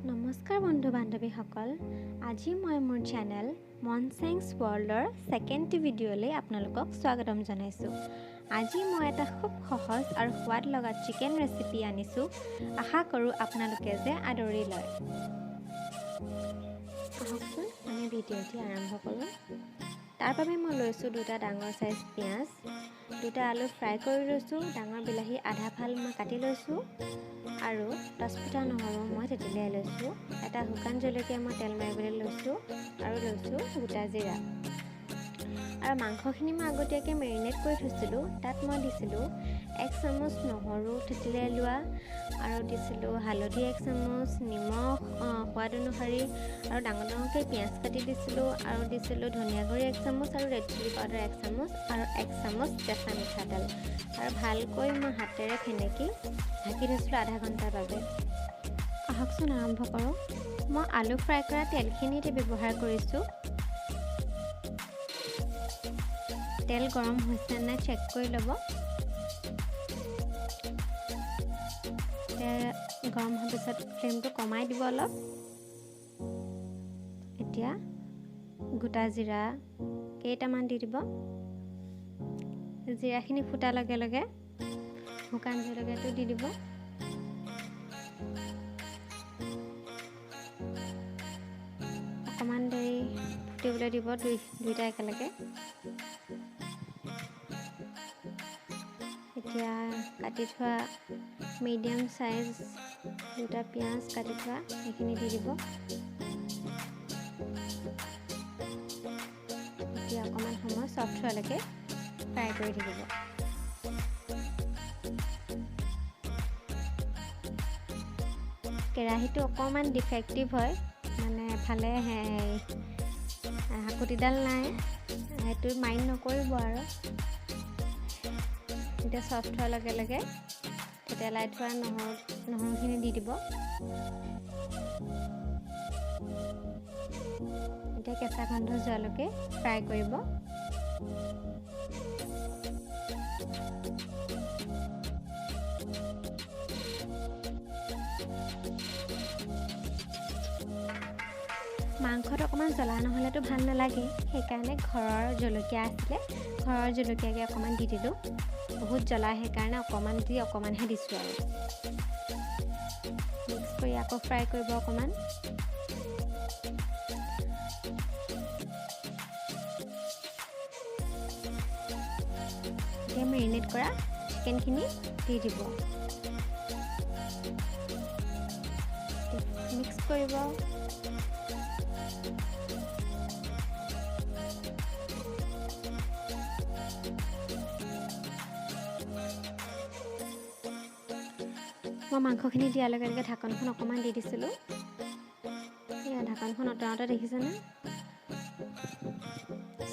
নমস্কাৰ বন্ধু বান্ধৱীসকল, আজি মই মোৰ চেনেল মনচেংছ ৱৰ্ল্ডৰ ছেকেণ্ডটো ভিডিঅ'লৈ আপোনালোকক স্বাগতম জনাইছোঁ। আজি মই এটা খুব সহজ আৰু সোৱাদ লগা চিকেন ৰেচিপি আনিছোঁ। আশা কৰোঁ আপোনালোকে যে আদৰি লয়। আহকচোন আমি ভিডিঅ'টি আৰম্ভ কৰোঁ। তাৰ বাবে মই লৈছোঁ দুটা ডাঙৰ চাইজ পিঁয়াজ, দুটা আলু ফ্ৰাই কৰি লৈছোঁ, ডাঙৰ বিলাহী আধা ফাল মই কাটি লৈছোঁ আৰু 10 ফুটা নহৰু মই থেতেলিয়াই লৈছোঁ, এটা শুকান জলকীয়া মই তেল মাৰিবলৈ লৈছোঁ আৰু লৈছোঁ গোটা জিৰা। আৰু মাংসখিনি মই আগতীয়াকৈ মেৰিনেট কৰি থৈছিলোঁ। তাত মই দিছিলোঁ 1 চামুচ নহৰু থেতেলিয়াই লোৱা আৰু দিছিলোঁ হালধি 1 চামুচ, নিমখ সোৱাদ অনুসৰি আৰু ডাঙৰ ডাঙৰকৈ পিঁয়াজ কাটি দিছিলোঁ আৰু দিছিলোঁ ধনিয়া গুড়ি 1 চামুচ আৰু ৰেড চিলি পাউডাৰ 1 চামুচ আৰু 1 চামুচ কেঁচা মিঠাতেল। আৰু ভালকৈ মই হাতেৰে ফেনেকি ঢাকি থৈছিলোঁ আধা ঘণ্টাৰ বাবে। আহকচোন আৰম্ভ কৰোঁ। মই আলু ফ্ৰাই কৰা তেলখিনি এতিয়া ব্যৱহাৰ কৰিছোঁ। তেল গৰম হৈছে নাই চেক কৰি ল'ব। তেল গৰম হোৱাৰ পিছত ফ্লেমটো কমাই দিব অলপ। এতিয়া গোটা জিৰা কেইটামান দি দিব। জিৰাখিনি ফুটাৰ লগে লগে শুকান জলকীয়াটো দি দিব। অকণমান দেৰি ফুটিবলৈ দিব দুইটা একেলগে। এতিয়া কাটি থোৱা মিডিয়াম চাইজ দুটা পিঁয়াজ কাটি থোৱা সেইখিনি দি দিব। এতিয়া অকণমান সময় চফ্ট হোৱালৈকে ফ্ৰাই কৰি থাকিব। কেৰাহীটো অকণমান ডিফেক্টিভ হয়, মানে এফালে হাকুটিডাল নাই, সেইটো মাইণ্ড নকৰিব আৰু। এতিয়া চফ্ট হোৱাৰ লগে লগে থেতেলাই থোৱা নহৰুখিনি দি দিব। এতিয়া কেঁচা গোন্ধ যোৱালৈকে ফ্ৰাই কৰিব। মাংসত অকণমান জ্বলা নহ'লেতো ভাল নালাগে, সেইকাৰণে ঘৰৰ জলকীয়া আছিলে, ঘৰৰ জলকীয়াকে অকণমান দি দিলোঁ। বহুত জ্বলা সেইকাৰণে অকণমান দি অকণমানহে দিছোঁ আৰু। মিক্স কৰি আকৌ ফ্ৰাই কৰিব অকণমান। এতিয়া মেৰিনেট কৰা চিকেনখিনি দি দিব, মিক্স কৰিব। মই মাংসখিনি দিয়াৰ লগে লগে ঢাকনখন অকণমান দি দিছিলোঁ। এয়া ঢাকনখন আঁতৰাওঁতে দেখিছেনে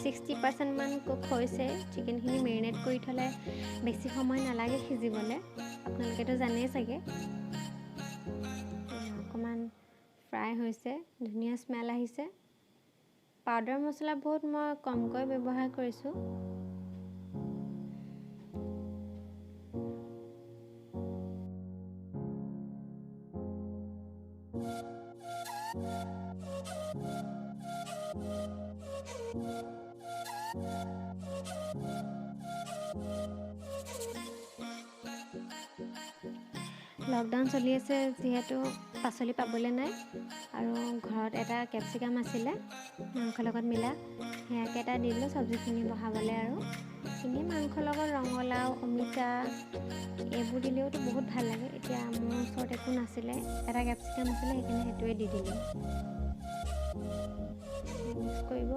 60%মান কুক হৈছে। চিকেনখিনি মেৰিনেট কৰি থ'লে বেছি সময় নালাগে সিজিবলৈ, আপোনালোকেতো জানেই চাগে। অকণমান ফ্ৰাই হৈছে, ধুনীয়া স্মেল আহিছে। পাউডাৰ মছলা বহুত মই কমকৈ ব্যৱহাৰ কৰিছোঁ। লকডাউন চলি আছে যিহেতু পাচলি পাবলৈ নাই আৰু ঘৰত এটা কেপচিকাম আছিলে মাংসৰ লগত মিলা, সেয়াকে এটা দিলোঁ চব্জিখিনি বহাবলৈ। আৰু এনেই মাংসৰ লগত ৰঙালাও, অমিতা এইবোৰ দিলেওতো বহুত ভাল লাগে। এতিয়া মোৰ ওচৰত একো নাছিলে, এটা কেপচিকাম আছিলে সেইকাৰণে সেইটোৱে দি দিলোঁ। মিক্স কৰিব।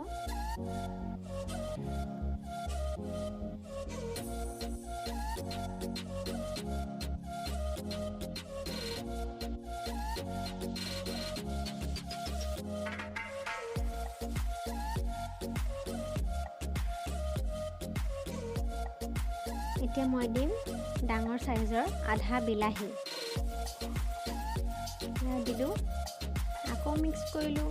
এতিয়া মই দিম ডাঙৰ চাইজৰ আধা বিলাহী দিলোঁ, আকৌ মিক্স কৰিলোঁ।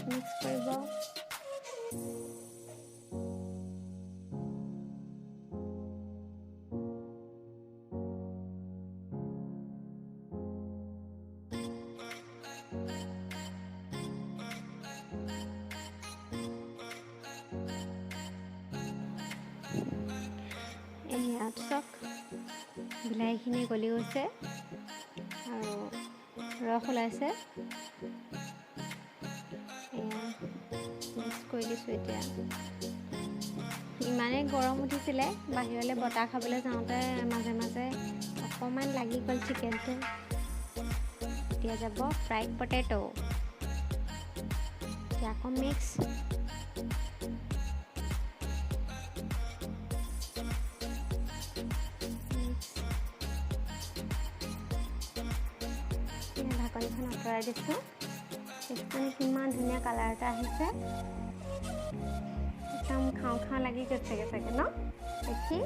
মিক্স কৰিব। ইয়াত চাওক, বিলাহীখিনি গলি গৈছে আৰু ৰস ওলাইছে। এয়া মিক্স কৰি দিছোঁ। এতিয়া ইমানেই গৰম উঠিছিলে, বাহিৰলৈ বতাহ খাবলৈ যাওঁতে মাজে মাজে অকণমান লাগি গ'ল চিকেনটো। এতিয়া যাব ফ্ৰাইড পটেট'। এতিয়া আকৌ মিক্স। ঢাকনিখন আঁতৰাই দিছোঁ। দেখিছেনে কিমান ধুনীয়া কালাৰ এটা আহিছে? একদম খাওঁ খাওঁ লাগি গৈছেগৈ চাগে ন দেখি?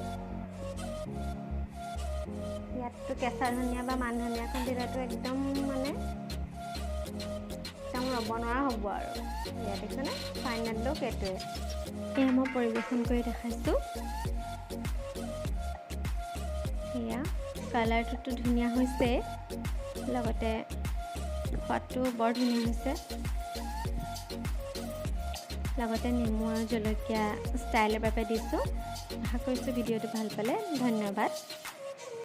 ইয়াততো কেঁচা ধনিয়া বা মান ধনিয়াখন দিলেতো একদম মানে একদম ৰ'ব নোৱাৰা হ'ব আৰু। ইয়াত দেখিছেনে, ফাইনেল লুক এইটোৱে। এয়া মই পৰিৱেশন কৰি দেখাইছোঁ। এয়া কালাৰটোতো ধুনীয়া হৈছে, লগতে সোৱাদটো বৰ ধুনীয়া হৈছে। লগতে নেমু আৰু জলকীয়া ষ্টাইলৰ বাবে দিছোঁ। আশা কৰিছোঁ ভিডিঅ'টো ভাল পালে। ধন্যবাদ।